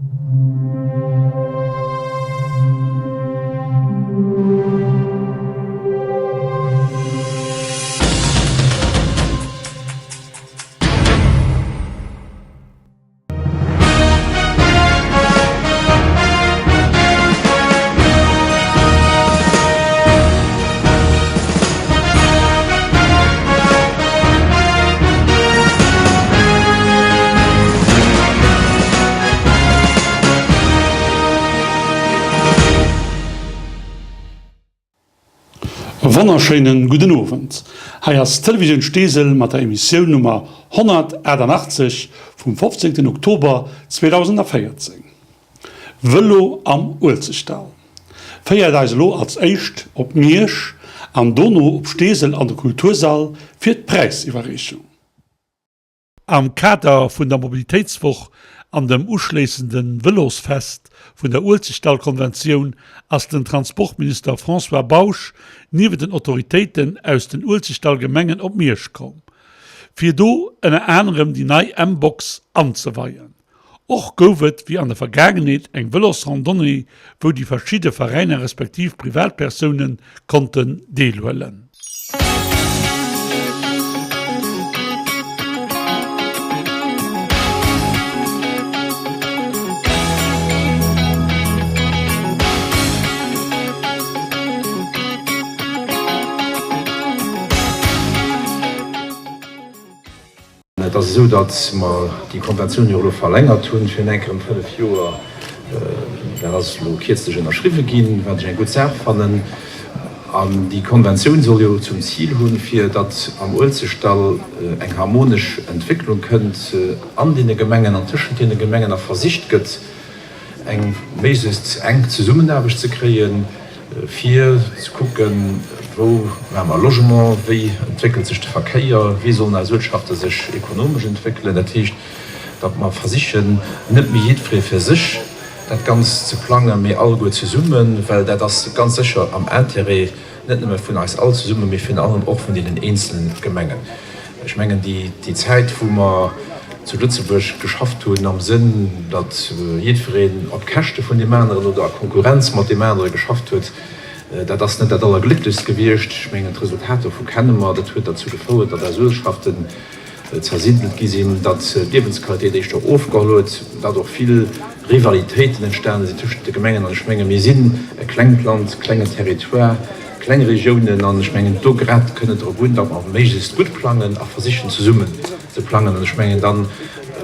E wonnerschéinen gudden Owend. Hei ass Télévisioun Steesel mat der Emissioun Nummer 188 vum 15 Oktober 2014. Vëlo am Uelzechtdall féiert eis elo als éischt op Miersch an dono op Steesel an de Kultursall fir d'Präisiwwerreechung. Am Kader vun der Mobilitéitswoch an dem uschléissende Vëlosfest vun der Uelzechtdall-Konventioun ass den Transportminister François Bausch niewent den Autoritéiten aus den Uelzechtdall-Gemengen op Miersch komm, fir do ënner anerem déi nei mBox anzeweien. Och gouf et wéi an der Vergaangenheet eng Vëlosrandonnée, wou déi verschidde Veräiner respektiv Privatpersoune konnten deelhuelen. Et ass esou, datt mer déi Konventioun jo elo verlängert hunn fir eng Kéier ëm 5 Joer. Dat ass elo kierzlech ënnerschriwwe ginn, wat ech eng gutt Saach fannen. An déi Konventioun soll jo zum Zil hunn, fir datt am Uelzechtdall eng harmonesch Entwécklung kënnt an deene Gemengen an tëschent deene Gemengen a versicht gëtt, eng méiglechst enk Zesummenaarbecht ze kréien, fir ze kucken, wou maache mer Logement, wéi entwéckelt sech de Verkéier, wéi sollen eis Uertschafte sech ekonomesch entwéckelen. Dat heescht, datt mer versichen, net méi jiddweree fir sech dat Ganzt ze plangen, mee alleguer zesummen, well dat ass ganz sécher am Intérêt net nëmme vun eis all zesummen, mee virun allem och vun deenen eenzele Gemengen. Ech mengen, déi Zäit, wou mer zu Lëtzebuerg geschafft hunn am Sënn, datt jiddwereen op Käschte vun deem aneren oder a Konkurrenz mat deem anere geschafft huet, dat ass net dat Allerglécklechst gewiescht. Ech mengen, d'Resultat dovu kenne mer. Dat huet derzou gefouert, datt eis Uertschaften zersidelt gi sinn, datt d'Liewensqualitéit éischter ofgeholl huet, datt och vill Rivalitéiten entstane sinn tëschent de Gemengen. An ech menge mir sinn e klengt Land, klengen Territoire, kleng Regiounen an ech mengen do grad kënnt et drop un, datt mer méiglechst gutt plangen a versichen zesummen ze plangen. An ech mengen da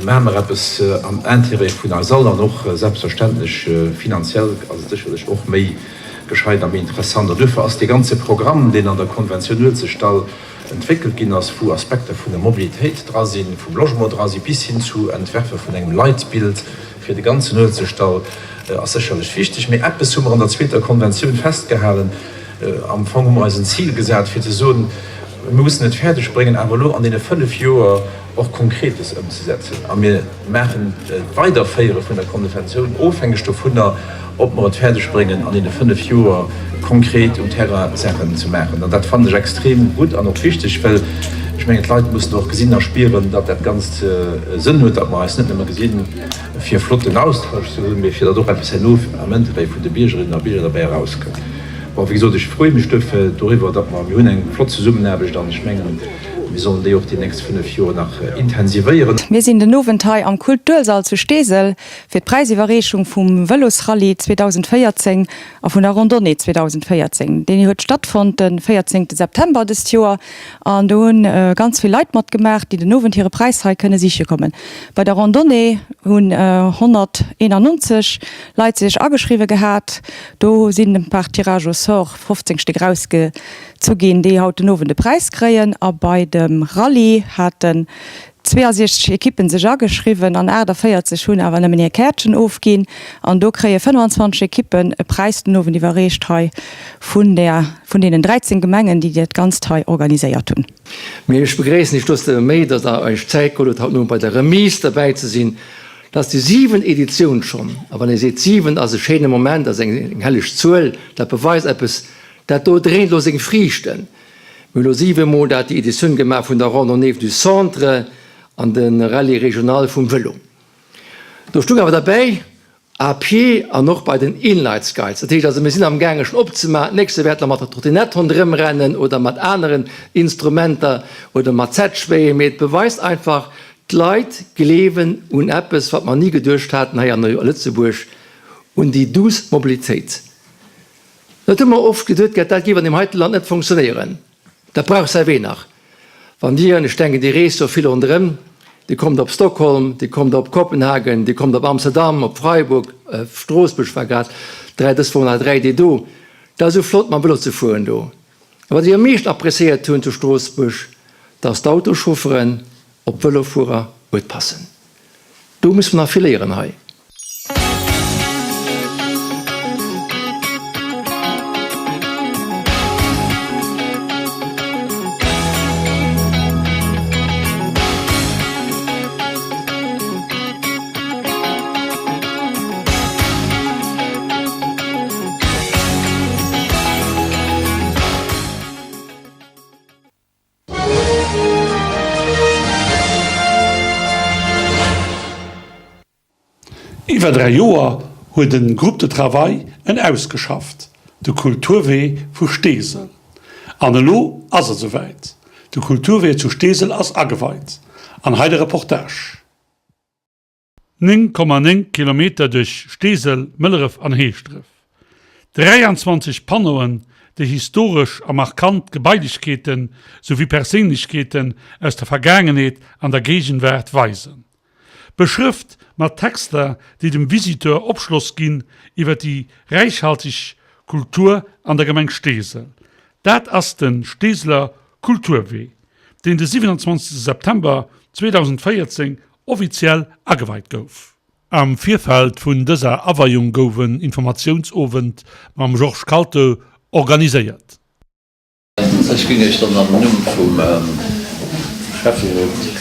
maache mer eppes am Intérêt vun eis all an och selbstverständlech finanziell ass et sécherlech och méi gescheit a méi interessant. An duerfir ass dee ganze Programm, deen an der Konventioun Uelzechtdall entwéckelt ginn ass, wou Aspekter vun der Mobilitéit dra sinn, vum Logement dra sinn, bis hin zu Entwerfe vun engem Leitbild fir de ganzen Uelzechtdall, ass sécherlech wichteg. Mee eppes hu mer an der zweeter Konventioun festgehalen, Am Fong hu mer eis en Zil gesat, fir ze soen, Mir mussen et fäerdeg bréngen, awer elo an deene 5 Joer och Konkretes ëmzesetzen. A mir maachen d'Weiderféiere vun der Konventioun ofhängeg dovunner, ob mer et fäerdeg bréngen, an deene 5 Joer konkret um Terrain Saachen ze maachen. An dat fannen ech extrem gutt an och wichteg, well ech mengen, d'Leit mussen och gesinn a spieren, datt dat Ganzt Sënn huet, datt mer eis net nëmme gesinn, fir e flotten Austausch ze hunn, mee fir datt och eppes herno am Interêt vun de Biergerinnen a Bierger derbäi erauskënnt. Bon, wéi gesot, ech freeë mech duerfir doriwwer, datt mer, mir hunn eng flott Zesummenaarbecht an ech mengen, mir sollen déi och déi nächst 5 Joer nach intensivéieren. Mir sinn den Owend hei am Kultursall zu Steesel fir d'Präisiwwerreechung vum Vëlosrallye 2014 a vun der Randonnée 2014. Deen huet stattfonnt de 14 September dëst Joer an do hunn ganz vill Leit matgemaach, déi den Owend hire Präis hei kënne siche kommen. Bei der Randonnée hunn 191 Leit sech ageschriwwe gehat. Do sinn par Tirage au sort 15 Stéck erausgezu ginn, déi haut den Owend e Präis kréien. A bei dem Rallye haten 62 Ekippen sech ageschriwwen an 48 hunn awer nëmmen hir Käertchen ofginn. An do kréie 25 Ekippen e Präis den Owend iwwerreecht hei vun der, vun deenen 13 Gemengen, déi dat Ganzt hei organiséiert hunn. Mee ech begréissen iech dëst ëmmer méi, datt der eech Zäit geholl hutt, haut Nomëtten bei der Remise derbäi ze sinn. Dat ass déi siwent Editioun schonn. A wann ee seet siwen ass e schéine Moment, ass eng helleg Zuel, dat beweist eppes, dat do dréint elo seng Friichten. Mir hunn elo siwemol dat déi Editioun gemaach vun der Randonnée du Centre an de Rallye régional vum Vëlo. Do stung awer derbäi. À pied an och bei den Inlineskates. Dat heescht also, mir sinn amgaange schonn opzemaachen. D'nächste wäert nach mat der Trottinett ronderëm rennen oder mat aneren Instrumenter oder mat Segway. Mee et beweist einfach, d'Leit gleewen un eppes, wat mer ni geduecht haten hei an Lëtzebuerg, un déi douce Mobilitéit. Dat hu mer oft geduet gehat, dat géif an deem heite Land net funktionéieren. Dat brauch säi Wee nach. Wann Dir, an ech denken, Dir reest jo vill ronderëm, Dir kommt op Stockholm, Dir kommt op Kopenhagen, Dir kommt op Amsterdam, op Freiburg, Stroossbuerg war grad 3, dës Woch nach 3 Deeg do, dat ass esou flott mam Vëlo ze fueren do. A wat ech am meeschten appréciéiert hunn zu Stroossbuerg, dass d'Autoschaufferen op d'Vëlofuerer uetpassen. Do musse mer nach vill léieren hei. Iwwer 3 Joer huet e Groupe de travail en ausgeschafft, de Kulturwee vu Steesel. An elo ass et esouwäit, de Kulturwee zu Steesel ass ageweit. An hei de Reportage. 9,9 Kilometer duerch Steesel, Mëlleref an Heeschdref. 23 Panneauen, déi historesch a markant Gebailechkeeten souwéi Perséinlechkeeten aus der Vergaangenheet an der Géigenwaart weisen. Beschrëft mat Texter, déi dem Visiteur Opschloss ginn iwwer déi räichhalteg Kultur an der Gemeng Steesel. Dat ass de Steeseler Kulturwee, deen de 27 September 2014 offiziell ageweit gouf. Am Virfeld vun dëser Aweiung gouf en Informatiounsowend mam Georges Kaltö organiséiert. Ech géing Iech dann am Numm vum Schäfferot,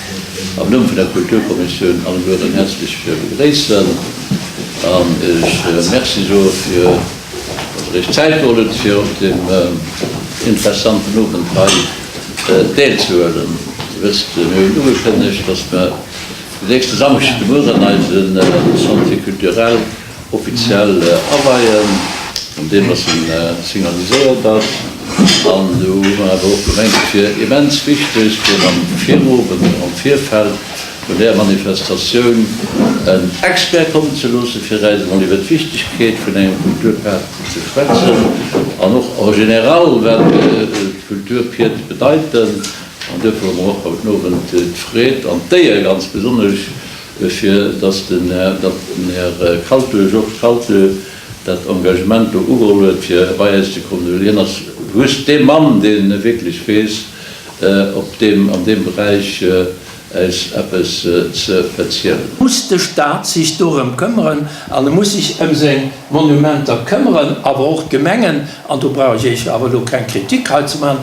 am Numm vun der Kulturkommissioun alleguerten häerzlech begréissen an Iech Merci soe fir datt Der Iech Zäit geholl hutt fir op deem interessanten Owend hei deelzehuelen. Dir wësst, mir hunn ugekënnegt, datt mer den nächste Samschdeg de Mueren eise Chantier culturel offiziell aweien, an deem ass en signaliséiert ass. An do hu mer awer och gemengt, et wier immens wichteg, fir am Virowend, am Virfeld vun där Manifestatioun en Expert kommen ze loossen, fir äis emol iwwer d'Wichtigkeet vun engem Kulturpad ze schwätzen an och en général, wat d'Kulturpied bedeiten. An duerfir hu mer och haut den Owend d'Freed an d'Éier ganz besonnesch, fir dass den Här Kaltö, Georges Kaltö, dat Engagement do ugeholl huet, fir bei eis ze kommen, well hien ass just dee Mann, dee wierklech weess, op deem, an deem Beräich äis eppes ze verzielen. Muss de Staat sech dorëm këmmeren an e muss sech ëm seng Monumenter këmmeren, awer och d'Gemengen, an do brauch ech Iech awer elo keng Kritik hei ze maachen,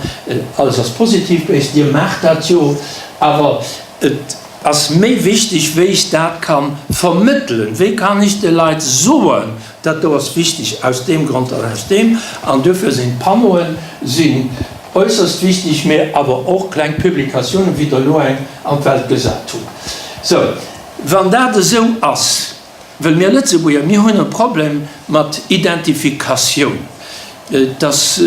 alles ass positiv bei Iech, Dir maacht dat jo, awer et ass méi wichteg, wéi ech dat ka vermëttelen, wéi kann ech de Leit soen, dat do ass wichteg aus deem Grond an aus deem, an duerfir sinn d'Panneauen sinn äusserst wichteg, mä awer och kleng Publikatiounen, wéi Der elo eng an d'Welt gesat hutt. Sou, wann dat esou ass, wëll mir Lëtzebuerger, mir hunn e Problem mat Identifikatioun, dass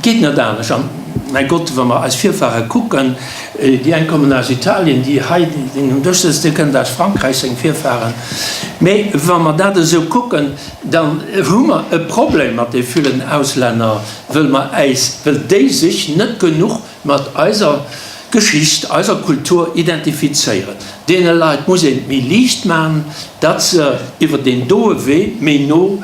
geet net anescht. An, mäi Gott, wa mer eis Virfahre kucken, déi eng kommen aus Italien, déi hei, deen um Dësch sëtzt, dee kënnt aus Frankräich, seng Virfahren. Mä wa mer dat esou kucken, dann hu mer e Problem mat de villen Auslänner, wëll mer äis, wëll déi sech net genuch mat eiser Geschicht, eiser Kultur identifizéieren. Deene Leit muss een et méi liicht maachen, datt se iwwer deen doe Wee méi no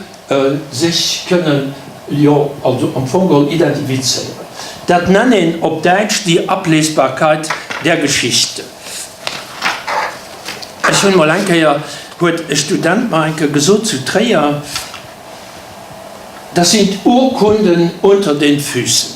sech kënnen, jo, also am Fong geholl identifizéieren. Dat nennt een op Däitsch die Ablesbarkeit der Geschichte. Ech hunn emol eng Kéier, huet e Student mer eng Kéier gesot zu Tréier, Das sind Urkunden unter den Füßen.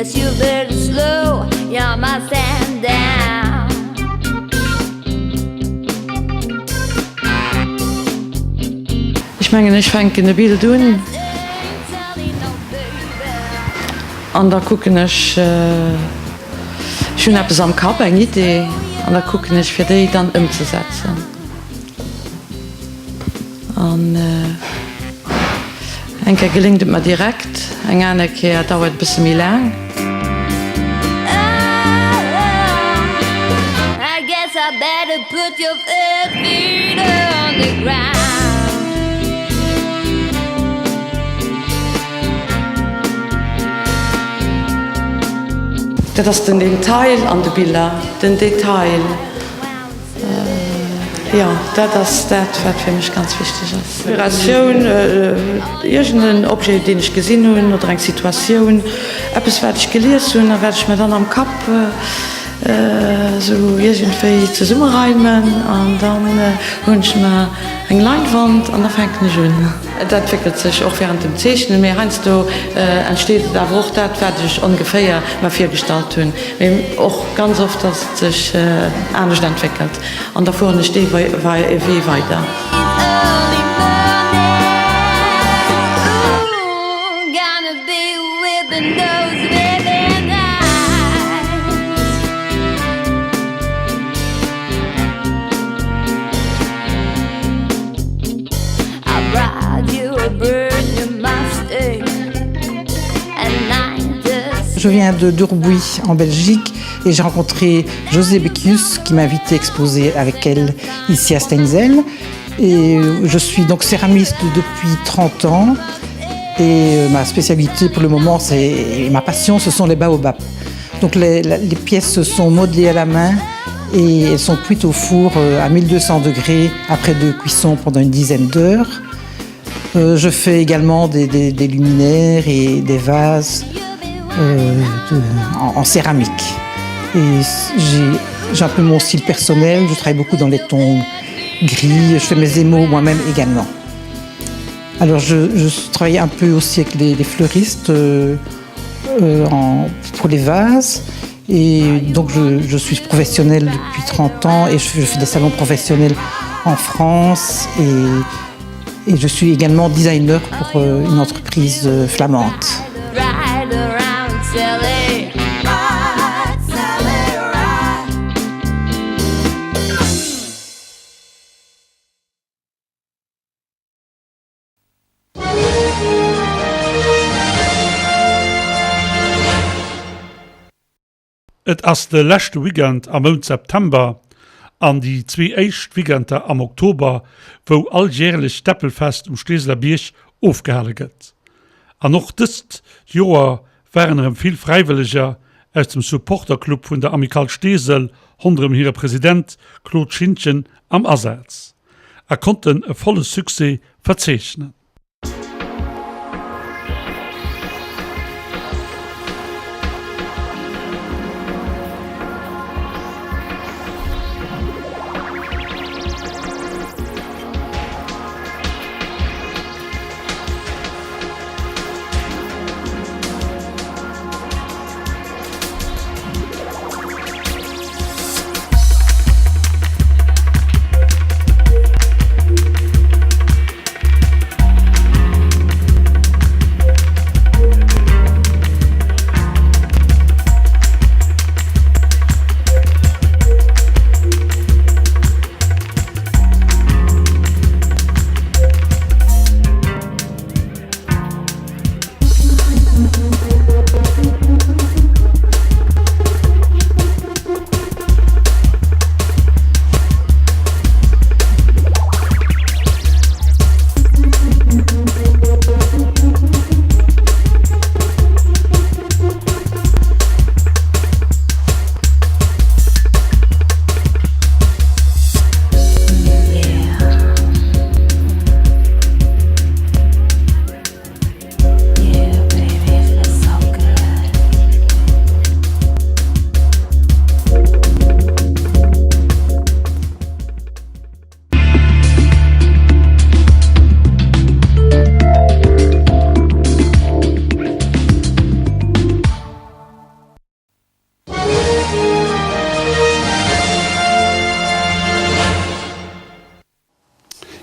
Guess you better slow your Mustang down. Ech mengen ech fänken e Bild un an da kucken ech, ech hunn eppes am Kapp, eng Idee, an da kucken ech fir déi dann ëmzesetzen. An eng Kéier geléngt et mer direkt, eng aner Kéier dauert et e bësse méi laang. Dat ass den Detail an de Biller, den Detail. Jo, dat ass dat, wat fir mech ganz wichteg ass. Inspiratioun, iergend en Objet, deen ech gesinn hunn, oder eng Situatioun, eppes, wat ech gelies hunn a wat ech mir dann am Kapp esou iergendwéi zesummereimen. An dann hunn ech mer eng Leinwand an da fänken ech un. Et entwéckelt sech och während dem Zeechnen, mee heiansdo entsteet et awer och dat, wat ech ongeféier mer virgestallt hunn. Mee och ganz oft, dass et sech anescht entwéckelt an da fueren ech dee Wee weider. Je viens de Durbuy en Belgique et j'ai rencontré José Beckius qui m'a invité à exposer avec elle ici à Steinzel. Et je suis donc céramiste depuis 30 ans et ma spécialité pour le moment c'est ma passion ce sont les baobabs. Donc les, les pièces sont modelées à la main et elles sont cuites au four à 1200 degrés après deux cuissons pendant une dizaine d'heures. Euh, je fais également des, des, des luminaires et des vases euh, de, en, en céramique. Et j'ai un peu mon style personnel, je travaille beaucoup dans les tons gris, je fais mes émaux moi-même également. Alors je, je travaille un peu aussi avec les, les fleuristes euh, euh, en, pour les vases. Et donc je, je suis professionnel depuis 30 ans et je, je fais des salons professionnels en France et, et je suis également designer pour euh, une entreprise euh, flamande. Et ass de leschte Weekend am Mount September an déi zwee éischt Weekender am Oktober, wou alljärlech d'Äppelfest um Steeseler Bierg ofgehale gëtt. An och dëst Joer waren erëm vill Fräiwëlleger aus dem Supporterclub vun der Amicale Steesel honderëm hire President Claude Schintgen am Asaz a konnten e volle Succès verzeechnen.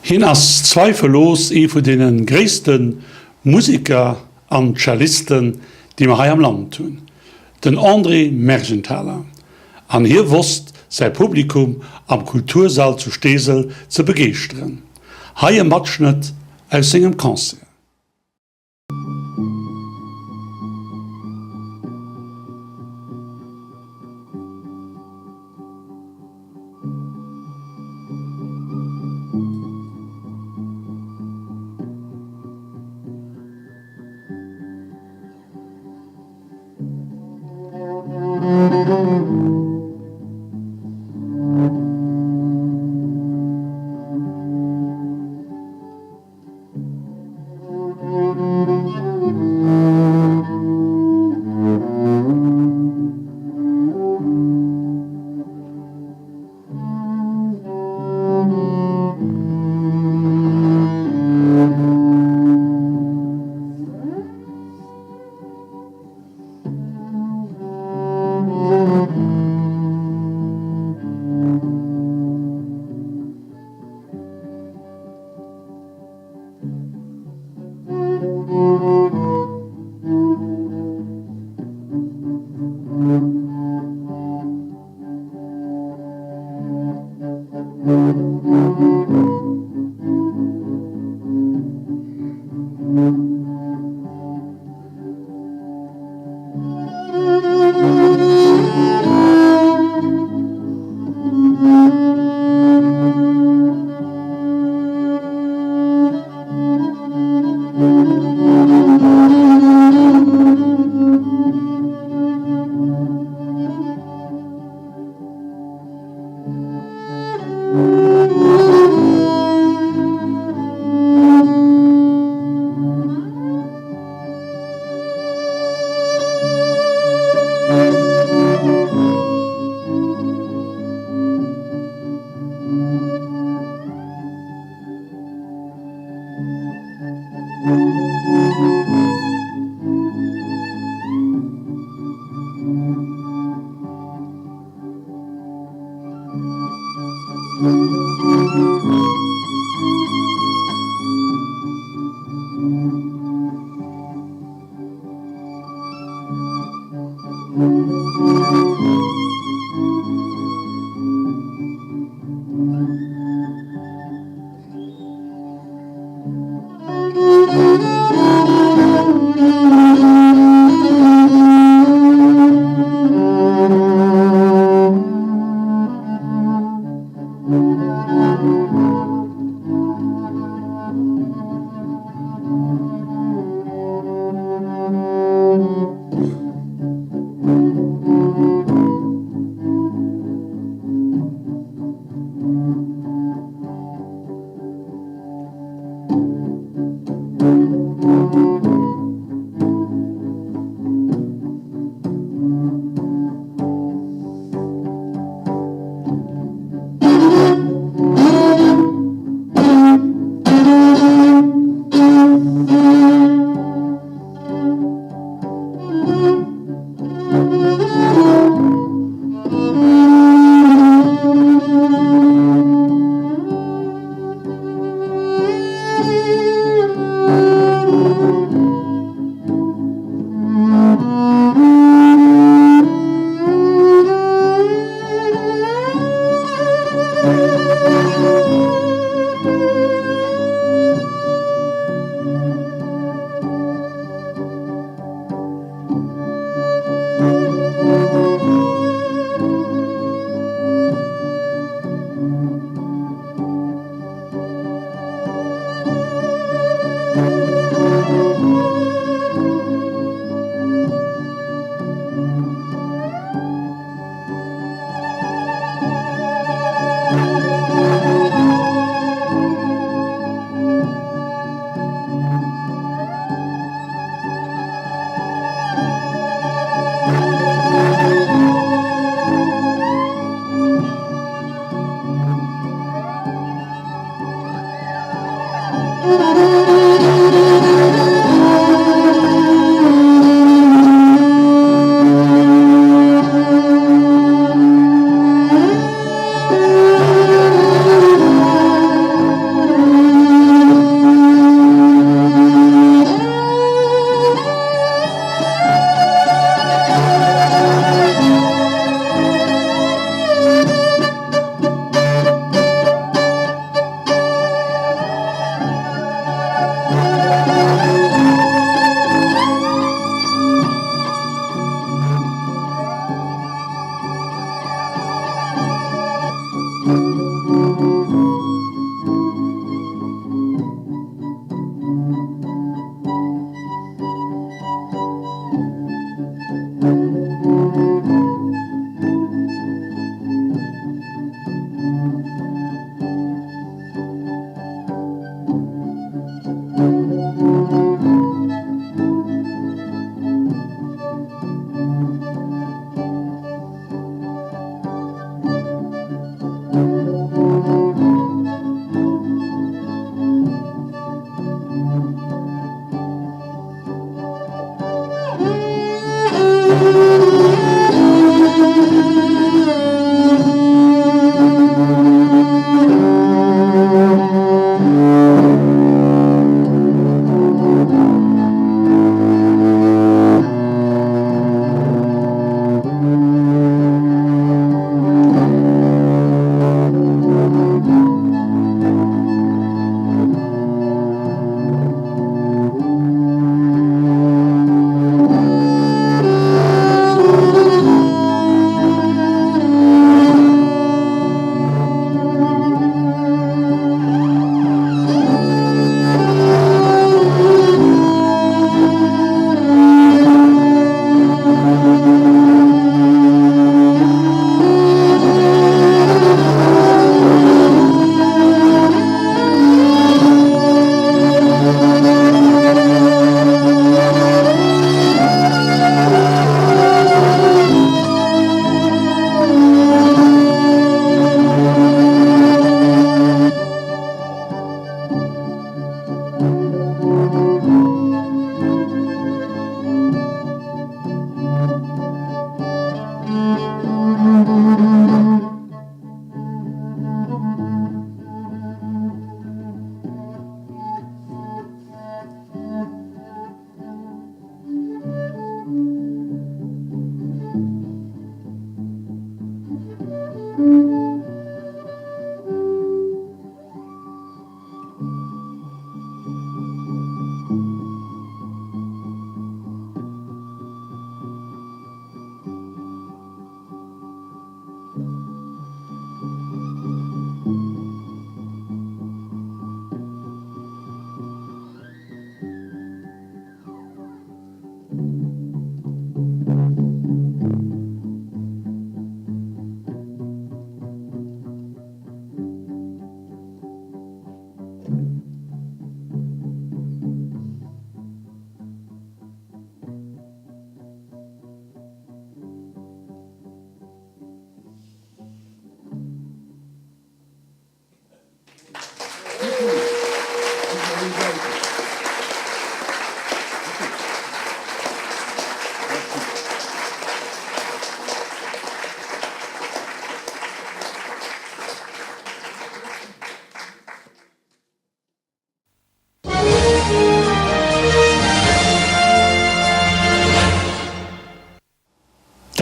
Hien ass zweifellos ee vun deene gréisste Museker an Cellisten, déi mer hei am Land hunn, den André Mergenthaler. An hie wosst säi Publikum am Kultursall zu Steesel ze begeeschteren. Hei e Matschnëtt aus sengem Concert.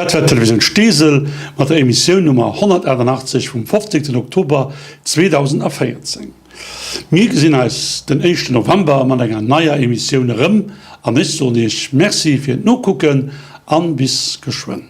Dat war d'Televisioun Steesel mat der Emissioun Nummer 188 vum 15 Oktober 2014. Mir gesinn eis den éischten November mat enger neier Emissioun erëm an ech soen Iech Merci fir d'Nokucken an bis geschwënn.